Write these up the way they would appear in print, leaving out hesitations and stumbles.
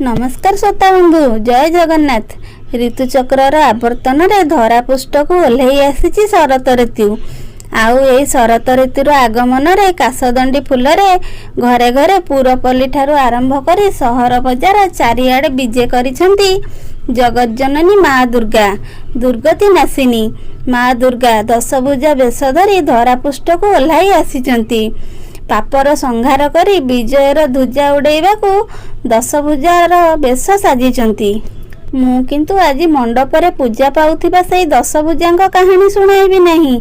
ନମସ୍କାର ଶ୍ରୋତା ବନ୍ଧୁ, ଜୟ ଜଗନ୍ନାଥ। ଋତୁଚକ୍ରର ଆବର୍ତ୍ତନରେ ଧରାପୃଷ୍ଠକୁ ଓହ୍ଲେଇ ଆସିଛି ଶରତ ଋତୁ। ଆଉ ଏଇ ଶରତ ଋତୁର ଆଗମନରେ କାଶତଣ୍ଡି ଫୁଲରେ ଘରେ ଘରେ, ପୁରପଲ୍ଲୀ ଠାରୁ ଆରମ୍ଭ କରି ସହର ବଜାର ଚାରିଆଡ଼େ ବିଜେ କରିଛନ୍ତି ଜଗତଜନନୀ ମା ଦୁର୍ଗା। ଦୁର୍ଗତି ନାଶିନୀ ମା ଦୁର୍ଗା ଦଶଭୁଜା ବେଶ ଧରି ଧରାପୃଷ୍ଠକୁ ଓହ୍ଲାଇ ଆସିଛନ୍ତି। ପାପର ସଂହାର କରି ବିଜୟର ଧ୍ୱଜା ଉଡ଼େଇବାକୁ ଦଶଭୁଜାର ବେଶ ସାଜିଛନ୍ତି। ମୁଁ କିନ୍ତୁ ଆଜି ମଣ୍ଡପରେ ପୂଜା ପାଉଥିବା ସେଇ ଦଶଭୁଜାଙ୍କ କାହାଣୀ ଶୁଣାଇବି ନାହିଁ।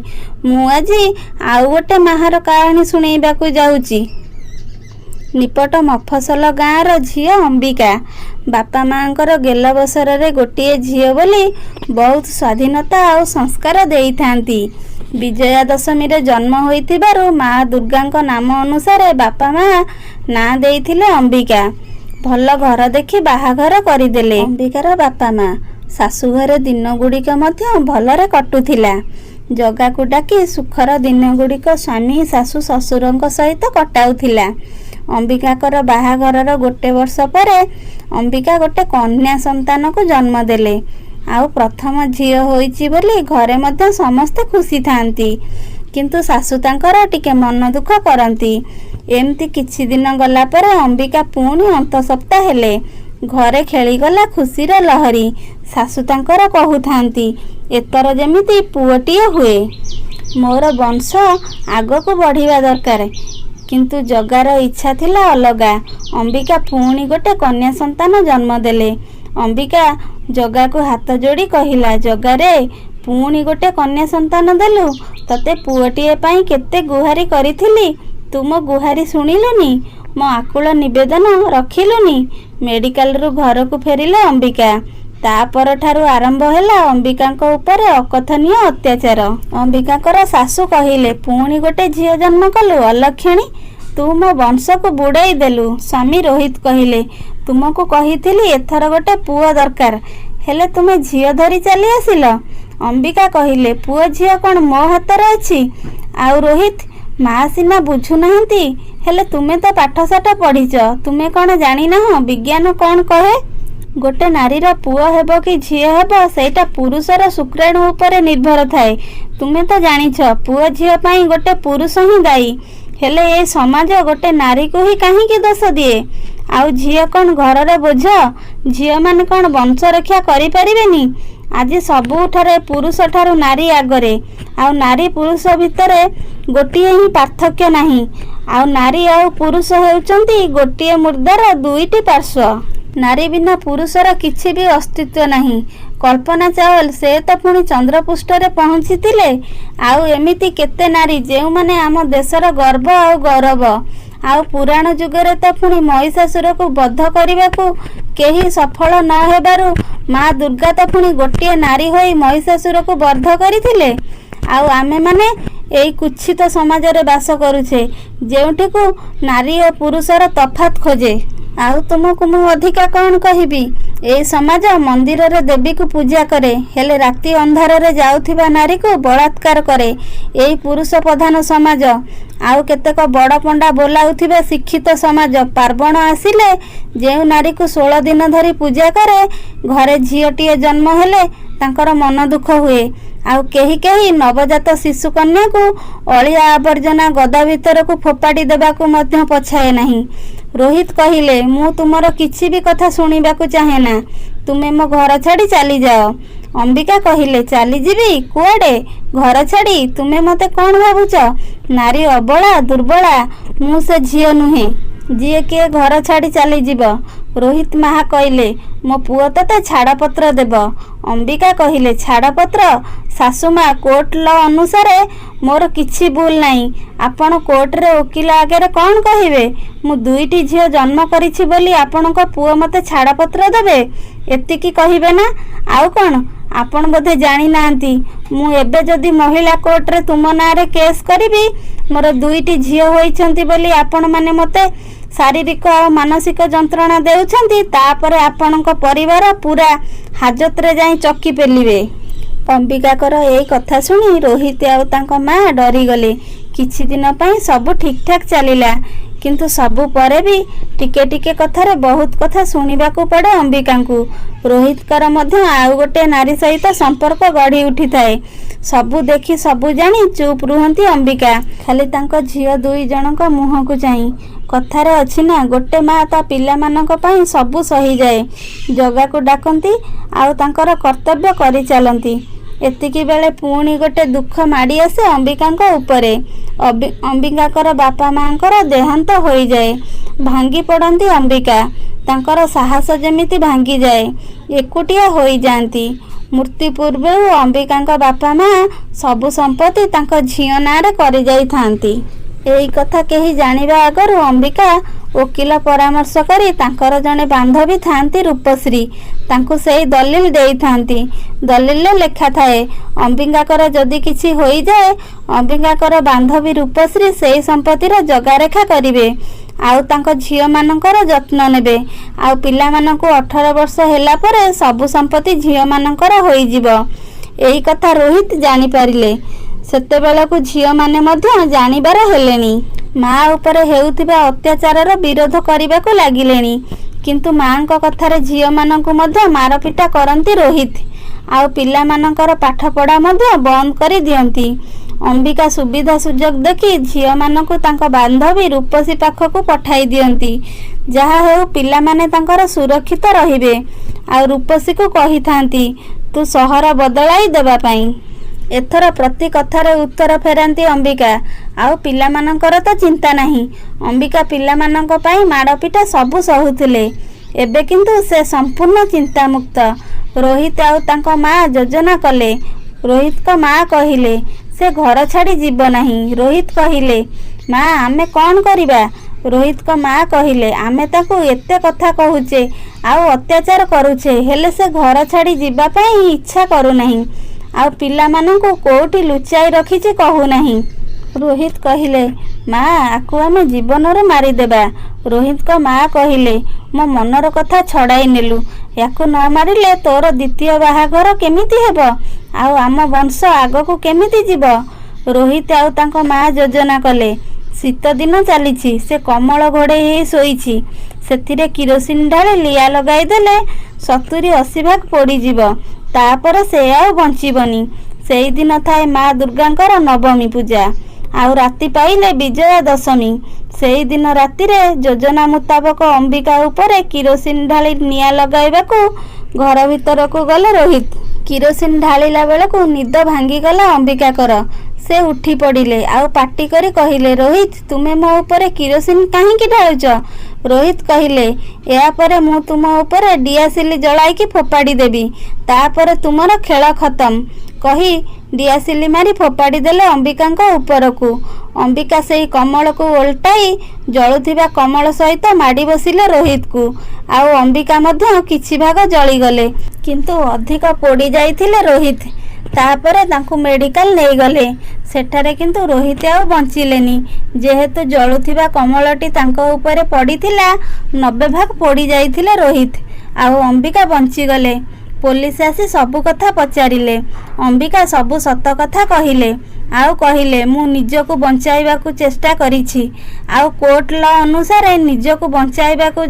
ମୁଁ ଆଜି ଆଉ ଗୋଟେ ମାହାର କାହାଣୀ ଶୁଣେଇବାକୁ ଯାଉଛି। ନିପଟ ମଫସଲ ଗାଁର ଝିଅ ଅମ୍ବିକା। ବାପା ମାଆଙ୍କର ଗେଲବସରରେ ଗୋଟିଏ ଝିଅ ବୋଲି ବହୁତ ସ୍ୱାଧୀନତା ଆଉ ସଂସ୍କାର ଦେଇଥାନ୍ତି। ବିଜୟା ଦଶମୀରେ ଜନ୍ମ ହୋଇଥିବାରୁ ମା ଦୁର୍ଗାଙ୍କ ନାମ ଅନୁସାରେ ବାପା ମା ନାଁ ଦେଇଥିଲେ ଅମ୍ବିକା। ଭଲ ଘର ଦେଖି ବାହାଘର କରିଦେଲେ ଅମ୍ବିକାର ବାପା ମା। ଶାଶୁଘରେ ଦିନଗୁଡ଼ିକ ମଧ୍ୟ ଭଲରେ କଟୁଥିଲା। ଜଗାକୁ ଡାକି ସୁଖର ଦିନଗୁଡ଼ିକ ସ୍ୱାମୀ, ଶାଶୁ, ଶ୍ୱଶୁରଙ୍କ ସହିତ କଟାଉଥିଲା। ଅମ୍ବିକାଙ୍କର ବାହାଘରର ଗୋଟେ ବର୍ଷ ପରେ ଅମ୍ବିକା ଗୋଟେ କନ୍ୟା ସନ୍ତାନକୁ ଜନ୍ମ ଦେଲେ। ଆଉ ପ୍ରଥମ ଝିଅ ହୋଇଛି ବୋଲି ଘରେ ମଧ୍ୟ ସମସ୍ତେ ଖୁସି ଥାନ୍ତି। କିନ୍ତୁ ଶାଶୁ ତାଙ୍କର ଟିକେ ମନ ଦୁଃଖ କରନ୍ତି। ଏମିତି କିଛି ଦିନ ଗଲା ପରେ ଅମ୍ବିକା ପୁଣି ଅନ୍ତଃସତ୍ତ୍ୱା ହେଲେ। ଘରେ ଖେଳିଗଲା ଖୁସିର ଲହରୀ। ଶାଶୁ ତାଙ୍କର କହୁଥାନ୍ତି, ଏଥର ଯେମିତି ପୁଅଟିଏ ହୁଏ। ମୋର ବଂଶ ଆଗକୁ ବଢ଼ିବା ଦରକାର। କିନ୍ତୁ ଜଗାର ଇଚ୍ଛା ଥିଲା ଅଲଗା। ଅମ୍ବିକା ପୁଣି ଗୋଟେ କନ୍ୟା ସନ୍ତାନ ଜନ୍ମ ଦେଲେ। ଅମ୍ବିକା ଜଗାକୁ ହାତ ଯୋଡ଼ି କହିଲା, ଜଗାରେ, ପୁଣି ଗୋଟେ କନ୍ୟା ସନ୍ତାନ ଦେଲୁ। ତତେ ପୁଅଟିଏ ପାଇଁ କେତେ ଗୁହାରି କରିଥିଲି, ତୁ ମୋ ଗୁହାରି ଶୁଣିଲୁନି, ମୋ ଆକୁଳ ନିବେଦନ ରଖିଲୁନି। ମେଡିକାଲରୁ ଘରକୁ ଫେରିଲେ ଅମ୍ବିକା। ତା ପରଠାରୁ ଆରମ୍ଭ ହେଲା ଅମ୍ବିକାଙ୍କ ଉପରେ ଅକଥନୀୟ ଅତ୍ୟାଚାର। ଅମ୍ବିକାଙ୍କର ଶାଶୁ କହିଲେ, ପୁଣି ଗୋଟେ ଝିଅ ଜନ୍ମ କଲୁ, ଅଲକ୍ଷଣୀ, ତୁ ମୋ ବଂଶକୁ ବୁଡ଼େଇ ଦେଲୁ। ସ୍ୱାମୀ ରୋହିତ କହିଲେ, ତୁମକୁ କହିଥିଲି ଏଥର ଗୋଟେ ପୁଅ ଦରକାର, ହେଲେ ତୁମେ ଝିଅ ଧରି ଚାଲି ଆସିଲ। ଅମ୍ବିକା କହିଲେ, ପୁଅ ଝିଅ କ'ଣ ମୋ ହାତରେ ଅଛି? ଆଉ ରୋହିତ, ମା ସିନା ବୁଝୁନାହାନ୍ତି, ହେଲେ ତୁମେ ତ ପାଠଶାଠ ପଢ଼ିଛ, ତୁମେ କ'ଣ ଜାଣିନାହଁ ବିଜ୍ଞାନ କ'ଣ କହେ? ଗୋଟେ ନାରୀର ପୁଅ ହେବ କି ଝିଅ ହେବ, ସେଇଟା ପୁରୁଷର ଶୁକ୍ରାଣୁ ଉପରେ ନିର୍ଭର ଥାଏ। ତୁମେ ତ ଜାଣିଛ ପୁଅ ଝିଅ ପାଇଁ ଗୋଟେ ପୁରୁଷ ହିଁ ଦାୟୀ। ହେଲେ ଏ ସମାଜ ଗୋଟେ ନାରୀକୁ ହିଁ କାହିଁକି ଦୋଷ ଦିଏ? ଆଉ ଝିଅ କ'ଣ ଘରର ବୋଝ? ଝିଅମାନେ କ'ଣ ବଂଶ ରକ୍ଷା କରିପାରିବେନି? ଆଜି ସବୁଠାରେ ପୁରୁଷ ଠାରୁ ନାରୀ ଆଗରେ। ଆଉ ନାରୀ ପୁରୁଷ ଭିତରେ ଗୋଟିଏ ହିଁ ପାର୍ଥକ୍ୟ ନାହିଁ। ଆଉ ନାରୀ ଆଉ ପୁରୁଷ ହେଉଛନ୍ତି ଗୋଟିଏ ମୁଦ୍ରାର ଦୁଇଟି ପାର୍ଶ୍ୱ। ନାରୀ ବିନା ପୁରୁଷର କିଛି ବି ଅସ୍ତିତ୍ୱ ନାହିଁ। କଳ୍ପନା ଚାୱଲା, ସେ ତ ପୁଣି ଚନ୍ଦ୍ରପୃଷ୍ଠରେ ପହଞ୍ଚିଥିଲେ। ଆଉ ଏମିତି କେତେ ନାରୀ, ଯେଉଁମାନେ ଆମ ଦେଶର ଗର୍ବ ଆଉ ଗୌରବ। ଆଉ ପୁରାଣ ଯୁଗରେ ତ ପୁଣି ମହିଷାସୁରକୁ ବଧ କରିବାକୁ କେହି ସଫଳ ନ ହେବାରୁ ମା ଦୁର୍ଗା ତ ପୁଣି ଗୋଟିଏ ନାରୀ ହୋଇ ମହିଷାସୁରକୁ ବଧ କରିଥିଲେ। ଆଉ ଆମେମାନେ ଏଇ କୁତ୍ସିତ ସମାଜରେ ବାସ କରୁଛେ, ଯେଉଁଠିକୁ ନାରୀ ଓ ପୁରୁଷର ତଫାତ୍ ଖୋଜେ। ଆଉ ତୁମକୁ ମୁଁ ଅଧିକା କ'ଣ କହିବି? ଏଇ ସମାଜ ମନ୍ଦିରରେ ଦେବୀକୁ ପୂଜା କରେ, ହେଲେ ରାତି ଅନ୍ଧାରରେ ଯାଉଥିବା ନାରୀକୁ ବଳାତ୍କାର କରେ। ଏଇ ପୁରୁଷ ପ୍ରଧାନ ସମାଜ ଆଉ କେତେକ ବଡ଼ ପଣ୍ଡା ବୋଲାଉଥିବା ଶିକ୍ଷିତ ସମାଜ ପାର୍ବଣ ଆସିଲେ ଯେଉଁ ନାରୀକୁ 16 ଦିନ ଧରି ପୂଜା କରେ, ଘରେ ଝିଅଟିଏ ଜନ୍ମ ହେଲେ ତାଙ୍କର ମନ ଦୁଃଖ ହୁଏ। ଆଉ କେହି କେହି ନବଜାତ ଶିଶୁ କନ୍ୟାକୁ ଅଳିଆ ଆବର୍ଜନା ଗଦା ଭିତରକୁ ଫୋପାଡ଼ି ଦେବାକୁ ମଧ୍ୟ ପଛାଏ ନାହିଁ। ରୋହିତ କହିଲେ, ମୁଁ ତୁମର କିଛି ବି କଥା ଶୁଣିବାକୁ ଚାହେଁ ନା। ତୁମେ ମୋ ଘର ଛାଡ଼ି ଚାଲିଯାଅ। ଅମ୍ବିକା କହିଲେ, ଚାଲିଯିବି କୁଆଡ଼େ ଘର ଛାଡ଼ି? ତୁମେ ମୋତେ କ'ଣ ଭାବୁଛ? ନାରୀ ଅବଳା, ଦୁର୍ବଳା? ମୁଁ ସେ ଝିଅ ନୁହେଁ, ଯିଏ କିଏ ଘର ଛାଡ଼ି ଚାଲିଯିବ। ରୋହିତ ମା କହିଲେ, ମୋ ପୁଅ ତତେ ଛାଡ଼ପତ୍ର ଦେବ। ଅମ୍ବିକା କହିଲେ, ଛାଡ଼ପତ୍ର? ଶାଶୁମା, କୋର୍ଟ ଲ ଅନୁସାରେ ମୋର କିଛି ଭୁଲ ନାହିଁ। ଆପଣ କୋର୍ଟରେ ଓକିଲ ଆଗରେ କ'ଣ କହିବେ? ମୁଁ ଦୁଇଟି ଝିଅ ଜନ୍ମ କରିଛି ବୋଲି ଆପଣଙ୍କ ପୁଅ ମୋତେ ଛାଡ଼ପତ୍ର ଦେବେ, ଏତିକି କହିବେ ନା ଆଉ କ'ଣ? ଆପଣ ବୋଧେ ଜାଣିନାହାନ୍ତି, ମୁଁ ଏବେ ଯଦି ମହିଳା କୋର୍ଟରେ ତୁମ ନାଁରେ କେସ୍ କରିବି, ମୋର ଦୁଇଟି ଝିଅ ହୋଇଛନ୍ତି ବୋଲି ଆପଣମାନେ ମୋତେ ଶାରୀରିକ ଆଉ ମାନସିକ ଯନ୍ତ୍ରଣା ଦେଉଛନ୍ତି, ତାପରେ ଆପଣଙ୍କ ପରିବାର ପୁରା ହାଜତରେ ଯାଇ ଚକି ପେଲିବେ। ଅମ୍ବିକାଙ୍କର ଏଇ କଥା ଶୁଣି ରୋହିତ ଆଉ ତାଙ୍କ ମା ଡରିଗଲେ। କିଛି ଦିନ ପାଇଁ ସବୁ ଠିକଠାକ୍ ଚାଲିଲା। କିନ୍ତୁ ସବୁ ପରେ ବି ଟିକେ ଟିକେ କଥାରେ ବହୁତ କଥା ଶୁଣିବାକୁ ପଡ଼େ ଅମ୍ବିକାଙ୍କୁ। ରୋହିତଙ୍କର ମଧ୍ୟ ଆଉ ଗୋଟେ ନାରୀ ସହିତ ସମ୍ପର୍କ ଗଢ଼ି ଉଠିଥାଏ। ସବୁ ଦେଖି ସବୁ ଜାଣି ଚୁପ୍ ରୁହନ୍ତି ଅମ୍ବିକା, ଖାଲି ତାଙ୍କ ଝିଅ ଦୁଇ ଜଣଙ୍କ ମୁହଁକୁ ଚାହିଁ। କଥାରେ ଅଛି ନା, ଗୋଟେ ମା ତା ପିଲାମାନଙ୍କ ପାଇଁ ସବୁ ସହିଯାଏ। ଜଗାକୁ ଡାକନ୍ତି ଆଉ ତାଙ୍କର କର୍ତ୍ତବ୍ୟ କରିଚାଲନ୍ତି। ଏତିକି ବେଳେ ପୁଣି ଗୋଟେ ଦୁଃଖ ମାଡ଼ି ଆସେ ଅମ୍ବିକାଙ୍କ ଉପରେ। ଅମ୍ବିକାଙ୍କର ବାପା ମାଙ୍କର ଦେହାନ୍ତ ହୋଇଯାଏ। ଭାଙ୍ଗି ପଡ଼ନ୍ତି ଅମ୍ବିକା। ତାଙ୍କର ସାହସ ଯେମିତି ଭାଙ୍ଗିଯାଏ। ଏକୁଟିଆ ହୋଇଯାଆନ୍ତି। ମୃତ୍ୟୁ ପୂର୍ବରୁ ଅମ୍ବିକାଙ୍କ ବାପା ମା ସବୁ ସମ୍ପତ୍ତି ତାଙ୍କ ଝିଅ ନାଁରେ କରିଯାଇଥାନ୍ତି। ଏଇ କଥା କେହି ଜାଣିବା ଆଗରୁ ଅମ୍ବିକା ଓକିଲ ପରାମର୍ଶ କରି ତାଙ୍କର ଜଣେ ବାନ୍ଧବୀ ଥାଆନ୍ତି ରୂପଶ୍ରୀ, ତାଙ୍କୁ ସେଇ ଦଲିଲ ଦେଇଥାନ୍ତି। ଦଲିଲରେ ଲେଖାଥାଏ, ଅମ୍ବିକାଙ୍କର ଯଦି କିଛି ହୋଇଯାଏ, ଅମ୍ବିକାଙ୍କର ବାନ୍ଧବୀ ରୂପଶ୍ରୀ ସେଇ ସମ୍ପତ୍ତିର ଜଗାରେଖା କରିବେ ଆଉ ତାଙ୍କ ଝିଅମାନଙ୍କର ଯତ୍ନ ନେବେ, ଆଉ ପିଲାମାନଙ୍କୁ 18 ବର୍ଷ ହେଲା ପରେ ସବୁ ସମ୍ପତ୍ତି ଝିଅମାନଙ୍କର ହୋଇଯିବ। ଏଇ କଥା ରୋହିତ ଜାଣିପାରିଲେ। ସେତେବେଳକୁ ଝିଅମାନେ ମଧ୍ୟ ଜାଣିବାର ହେଲେଣି। ମା ଉପରେ ହେଉଥିବା ଅତ୍ୟାଚାରର ବିରୋଧ କରିବାକୁ ଲାଗିଲେଣି। କିନ୍ତୁ ମାଙ୍କ କଥାରେ ଝିଅମାନଙ୍କୁ ମଧ୍ୟ ମାରପିଟା କରନ୍ତି ରୋହିତ, ଆଉ ପିଲାମାନଙ୍କର ପାଠପଢ଼ା ମଧ୍ୟ ବନ୍ଦ କରି ଦିଅନ୍ତି। ଅମ୍ବିକା ସୁବିଧା ସୁଯୋଗ ଦେଖି ଝିଅମାନଙ୍କୁ ତାଙ୍କ ବାନ୍ଧବୀ ରୂପସୀ ପାଖକୁ ପଠାଇ ଦିଅନ୍ତି, ଯାହା ହେଉ ପିଲାମାନେ ତାଙ୍କର ସୁରକ୍ଷିତ ରହିବେ। ଆଉ ରୂପସୀକୁ କହିଥାନ୍ତି ତୁ ସହର ବଦଳାଇ ଦେବା ପାଇଁ। ଏଥର ପ୍ରତି କଥାରେ ଉତ୍ତର ଫେରାନ୍ତି ଅମ୍ବିକା। ଆଉ ପିଲାମାନଙ୍କର ତ ଚିନ୍ତା ନାହିଁ। ଅମ୍ବିକା ପିଲାମାନଙ୍କ ପାଇଁ ମାଡ଼ପିଟା ସବୁ ସହୁଥିଲେ। ଏବେ କିନ୍ତୁ ସେ ସମ୍ପୂର୍ଣ୍ଣ ଚିନ୍ତାମୁକ୍ତ। ରୋହିତ ଆଉ ତାଙ୍କ ମା ଯୋଜନା କଲେ। ରୋହିତଙ୍କ ମା କହିଲେ, ସେ ଘର ଛାଡ଼ି ଯିବ ନାହିଁ। ରୋହିତ କହିଲେ, ମା, ଆମେ କ'ଣ କରିବା? ରୋହିତଙ୍କ ମା କହିଲେ, ଆମେ ତାକୁ ଏତେ କଥା କହୁଛେ ଆଉ ଅତ୍ୟାଚାର କରୁଛେ, ହେଲେ ସେ ଘର ଛାଡ଼ି ଯିବା ପାଇଁ ଇଚ୍ଛା କରୁନାହିଁ, ଆଉ ପିଲାମାନଙ୍କୁ କୋଉଠି ଲୁଚାଇ ରଖିଛି କହୁନାହିଁ। ରୋହିତ କହିଲେ, ମା, ଆକୁ ଆମେ ଜୀବନରୁ ମାରିଦେବା। ରୋହିତଙ୍କ ମା କହିଲେ, ମୋ ମନର କଥା ଛଡ଼ାଇ ନେଲୁ। ୟାକୁ ନ ମାରିଲେ ତୋର ଦ୍ୱିତୀୟ ବାହାଘର କେମିତି ହେବ, ଆଉ ଆମ ବଂଶ ଆଗକୁ କେମିତି ଯିବ? ରୋହିତ ଆଉ ତାଙ୍କ ମା ଯୋଜନା କଲେ। ଶୀତ ଦିନ ଚାଲିଛି। ସେ କମଳ ଘୋଡ଼େଇ ହେଇ ଶୋଇଛି। ସେଥିରେ କିରୋସିନ ଢାଳି ଲିଆ ଲଗାଇଦେଲେ 70-80 ଭାଗ ପୋଡ଼ିଯିବ। ତାପରେ ସେ ଆଉ ବଞ୍ଚିବନି। ସେଇଦିନ ଥାଏ ମା ଦୁର୍ଗାଙ୍କର ନବମୀ ପୂଜା, ଆଉ ରାତି ପାଇଲେ ବିଜୟା ଦଶମୀ। ସେଇଦିନ ରାତିରେ ଯୋଜନା ମୁତାବକ ଅମ୍ବିକା ଉପରେ କିରୋସିନ ଢାଳି ନିଆଁ ଲଗାଇବାକୁ ଘର ଭିତରକୁ ଗଲେ ରୋହିତ। କିରୋସିନ ଢାଳିଲା ବେଳକୁ ନିଦ ଭାଙ୍ଗିଗଲା ଅମ୍ବିକାଙ୍କର। ସେ ଉଠି ପଡ଼ିଲେ ଆଉ ପାଟି କରି କହିଲେ, ରୋହିତ, ତୁମେ ମୋ ଉପରେ କିରୋସିନ କାହିଁକି ଢାଳୁଛ? ରୋହିତ କହିଲେ, ଏହାପରେ ମୁଁ ତୁମ ଉପରେ ଡିଆସିଲି ଜଳାଇକି ଫୋପାଡ଼ି ଦେବି, ତାପରେ ତୁମର ଖେଳ ଖତମ। କହି ଡିଆସିଲି ମାରି ଫୋପାଡ଼ି ଦେଲେ ଅମ୍ବିକାଙ୍କ ଉପରକୁ। ଅମ୍ବିକା ସେଇ କମଳକୁ ଓଲଟାଇ ଜଳୁଥିବା କମଳ ସହିତ ମାଡ଼ି ବସିଲେ ରୋହିତକୁ, ଆଉ ଅମ୍ବିକା ମଧ୍ୟ କିଛି ଭାଗ ଜଳିଗଲେ। କିନ୍ତୁ ଅଧିକ ପୋଡ଼ି ଯାଇଥିଲେ ରୋହିତ। ତାପରେ ତାଙ୍କୁ ମେଡ଼ିକାଲ ନେଇଗଲେ। ସେଠାରେ କିନ୍ତୁ ରୋହିତ ଆଉ ବଞ୍ଚିଲେନି। ଯେହେତୁ ଜଳୁଥିବା କମଳଟି ତାଙ୍କ ଉପରେ ପଡ଼ିଥିଲା, 90 ଭାଗ ପୋଡ଼ି ଯାଇଥିଲେ ରୋହିତ, ଆଉ ଅମ୍ବିକା ବଞ୍ଚିଗଲେ। ପୋଲିସ ଆସି ସବୁ କଥା ପଚାରିଲେ। ଅମ୍ବିକା ସବୁ ସତ କଥା କହିଲେ, ଆଉ କହିଲେ, ମୁଁ ନିଜକୁ ବଞ୍ଚାଇବାକୁ ଚେଷ୍ଟା କରିଛି, ଆଉ କୋର୍ଟ ଲ ଅନୁସାରେ ନିଜକୁ ବଞ୍ଚାଇବାକୁ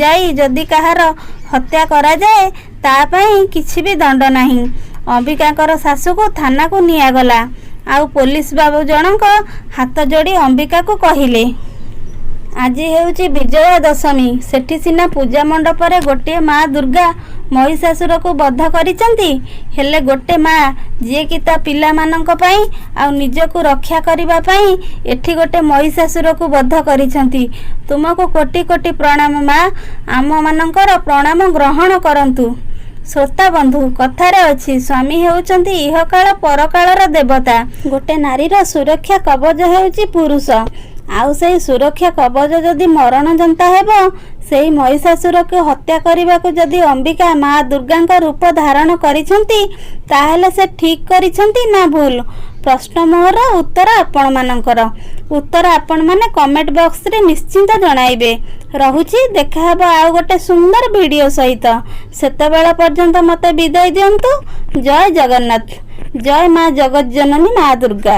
ଯାଇ ଯଦି କାହାର ହତ୍ୟା କରାଯାଏ, ତା ପାଇଁ କିଛି ବି ଦଣ୍ଡ ନାହିଁ। ଅମ୍ବିକାଙ୍କର ଶାଶୁକୁ ଥାନାକୁ ନିଆଗଲା, ଆଉ ପୋଲିସ ବାବୁ ଜଣଙ୍କ ହାତ ଯୋଡ଼ି ଅମ୍ବିକାକୁ କହିଲେ, ଆଜି ହେଉଛି ବିଜୟା ଦଶମୀ। ସେଠି ସିନା ପୂଜା ମଣ୍ଡପରେ ଗୋଟିଏ ମା ଦୁର୍ଗା ମହିଷାସୁରକୁ ବଧ କରିଛନ୍ତି, ହେଲେ ଗୋଟେ ମା ଯିଏକି ତା ପିଲାମାନଙ୍କ ପାଇଁ ଆଉ ନିଜକୁ ରକ୍ଷା କରିବା ପାଇଁ ଏଠି ଗୋଟେ ମହିଷାସୁରକୁ ବଧ କରିଛନ୍ତି। ତୁମକୁ କୋଟି କୋଟି ପ୍ରଣାମ ମା, ଆମମାନଙ୍କର ପ୍ରଣାମ ଗ୍ରହଣ କରନ୍ତୁ। ଶ୍ରୋତା ବନ୍ଧୁ, କଥାରେ ଅଛି, ସ୍ୱାମୀ ହେଉଛନ୍ତି ଇହକାଳ ପରକାଳର ଦେବତା। ଗୋଟେ ନାରୀର ସୁରକ୍ଷା କବଚ ହେଉଛି ପୁରୁଷ, ଆଉ ସେଇ ସୁରକ୍ଷା କବଚ ଯଦି ମରଣ ଯନ୍ତା ହେବ, ସେଇ ମହିଷାସୁରକୁ ହତ୍ୟା କରିବାକୁ ଯଦି ଅମ୍ବିକା ମା ଦୁର୍ଗାଙ୍କ ରୂପ ଧାରଣ କରିଛନ୍ତି, ତାହେଲେ ସେ ଠିକ୍ କରିଛନ୍ତି ନା ଭୁଲ? ପ୍ରଶ୍ନ ମୋର, ଉତ୍ତର ଆପଣମାନଙ୍କର। ଉତ୍ତର ଆପଣମାନେ କମେଣ୍ଟ ବକ୍ସରେ ନିଶ୍ଚିନ୍ତ ଜଣାଇବେ। ରହୁଛି, ଦେଖାହେବ ଆଉ ଗୋଟେ ସୁନ୍ଦର ଭିଡ଼ିଓ ସହିତ। ସେତେବେଳ ପର୍ଯ୍ୟନ୍ତ ମୋତେ ବିଦାୟ ଦିଅନ୍ତୁ। ଜୟ ଜଗନ୍ନାଥ, ଜୟ ମା ଜଗତଜନନୀ ମା ଦୁର୍ଗା।